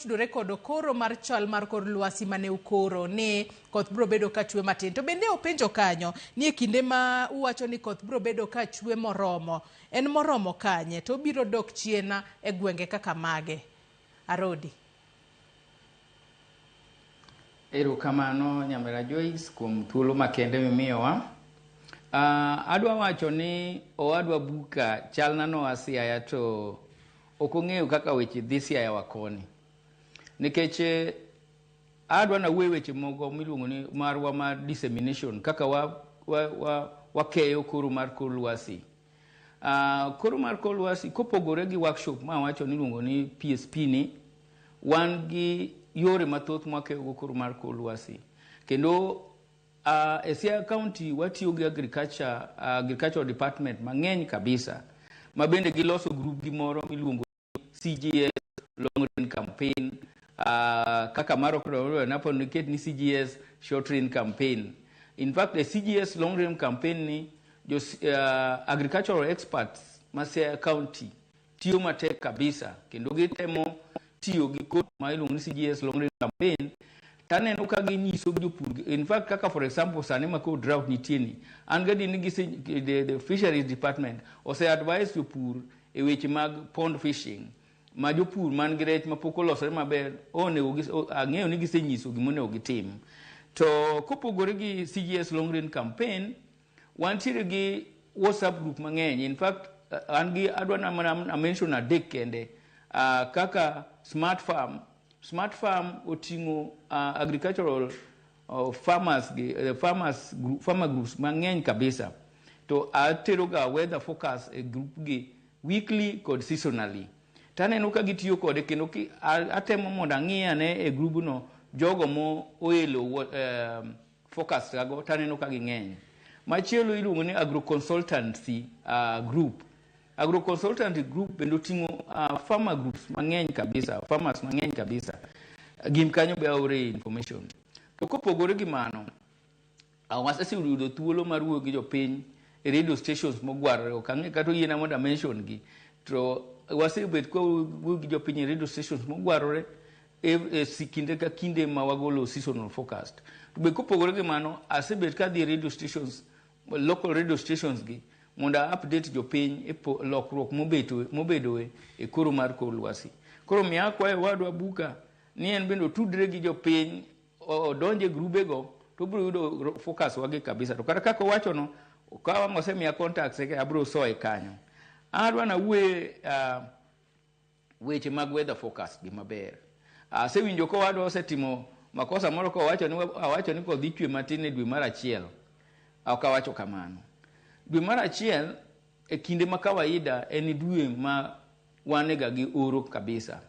Tudore kod koro mar chal mar kor lwasi mane ukoro ni koth biro bedo ka chwe matin. To bende openjo kanyo ni e kinde ma uwacho ni koth biro bedo ka chwe moromo, en moromo kanye to obiro dok chien e gwenge kaka mage? Arodi. Erokamano, Nyamera Joyce, kuom thuolo makende mimiyowa. Adwa wacho ni owadwa Buka chalna noa Siaya to ok ong'eyo kaka weche dhi Siaya wa koni. Nikech adwa nawuo e weche moko miluongo ni marwa mar dissemination, kaka wakeyo koro mar kor lwasi. Koro mar kor lwasi kopogore gi workshop ma awacho ni iluongo ni PSP ni, wan gi yore mathoth mwakeyo go koro mar kor lwasi. Kendo e Siaya County watiyo gi agricultural department mang'eny kabisa, ma bende giloso group gi moro miluongo ni CGS Long Range Campaign, kaka mar napo niket ni CGS Short Range Campaign. In fact, the CGS Long Range Campaign ni jo agricultural experts ma Siaya County tiyo matek kabisa, kendo gitemo tiyo gi kod ma iluongo ni CGS Long Range Campaign. Taneno ka ginyiso jopur, in fact, kaka for example sani ma koro drought nitie ni, an gadier ni gise, the fisheries department ose advise jopur e weche mag pond fishing, ma jopur man gi rech mapok olosore maber onego, ang'eyo ni gisenyiso gima onego gitim. To kopogore gi CGS Long Range Campaign, wantiere gi WhatsApp group mang'eny. In fact, an gi adwa na mana mention adek kende, kaka Smart Farm. Smart Farm oting'o agricultural farmers gi farmers group, farmer groups mang'eny kabisa, to atero ga weather forecast e group gi weekly kod seasonally. Taneno ka gitiyo kode, kendo atemo mondo ang'i ane e grubno jogo mo oelo forecast gago, taneno ka ging'eny. Machielo iluongo ni agro consultancy group. Agro consultancy group bende oting'o farmer groups mang'eny kabisa, farmers mang'eny kabisa. Gin kanyo be aore information. To kopogore gi mano, waseseyudo thuolo mar wuoyo gi jopiny e radio stations mogwarore. Ok ang'e kata oyiena mondo amention gi, to wasebet ka wuoyo gi jopiny e radio stations mogwarore e kinde ka kinde ma wagolo seasonal forecast. To be kopogore gi mano, asebet ka adhi e radio stations, local radio stations gi, mondo a update jopiny e lokruok mobedoe e koro mar kor lwasi. Koro miya akwayo wadwa Buka ni en bende otudre gi jopiny, odonje grubego, to obiro yudo forecast wagi kabisa. To kata kaka owachono, ka wang' osemiya contacts eke abiro soye kanyo. Adwa nawuoye weche mag weather forecast gi maber. Asewinjo ka owadwa osetimo makosa moro ka owacho ni awacho ni koth dhi chwe matin e dwe mar achiel. Ok awacho kamano. Dwe mar achiel e kinde ma kawaida en dwe ma wan ga gi oro kabisa.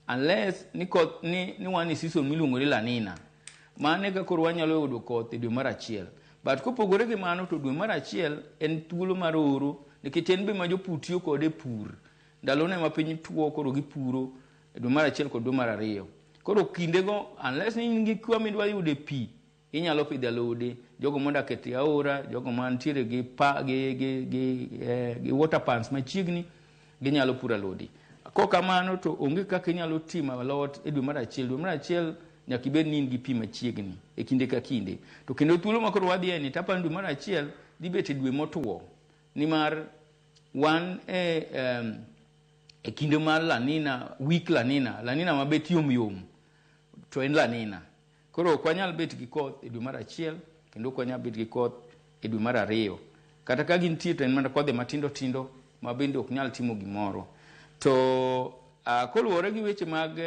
Unless ni koth ni wan e season miluongo ni La Nina. Mano eka koro wanyalo yudo koth e dwe mar achiel. But kopogore gi mano, to dwe mar achiel en thuolo mar oro, nikech en be ma jopur tiyo kode e pur. Ndalone ma piny tuo, koro gipuro e dwe mar achiel kod dwe mar ariyo. Koro kindego, unless ni in gi kwa midwa yude pi, inyalo pidho alode. Jogo modak e tie aora, jogo mantiere gi pa, gi water pans machiegni, ginyalo puro alode. Kok kamano to onge kaka inyalo timo alot e dwe mar achiel. Dwe mar achiel nyaka ibed ni in gi pi machiegni e kinde ka kinde. To kendo thuolo ma koro wadhiye ni, taparo ni dwe mar achiel dhi bet e dwe motwo, nimar wan e kinde mar La Nina, weak La Nina, La Nina mabet yom yom, to en La Nina. Koro ok wanyal bet gi koth e dwe mar achiel, kendo ok wanyal bet gi koth e dwe mar ariyo. Kata ka gintie, to en mana kodhe matindo tindo ma bende ok nyal timo gimoro. To koluwore gi weche mag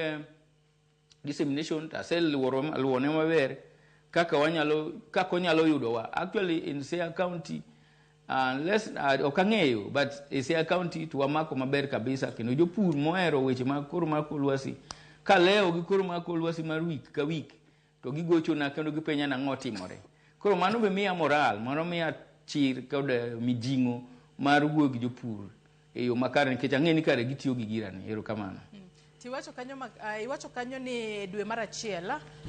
dissemination, to aseluoro luwone maber kaka wanyalo, kaka onyalo yudowa. Actually, in Siaya County, unless ok ang'eyo, but e Siaya County to wamako maber kabisa, kendo jopur mohero weche mag koro mar kor lwasi, kalewo gi koro mar kor lwasi mar week ka week, to gigochona kendo gipenja nang'o timore. Koro mano be miya moral, mano miya chir kod mijing'o mar wuoyo gi jopur e yo makare, nikech ang'e ni kare gitiyo gi girani. Erokamano. Tiwacho kanyo, iwacho kanyo ni dwe mar achiel.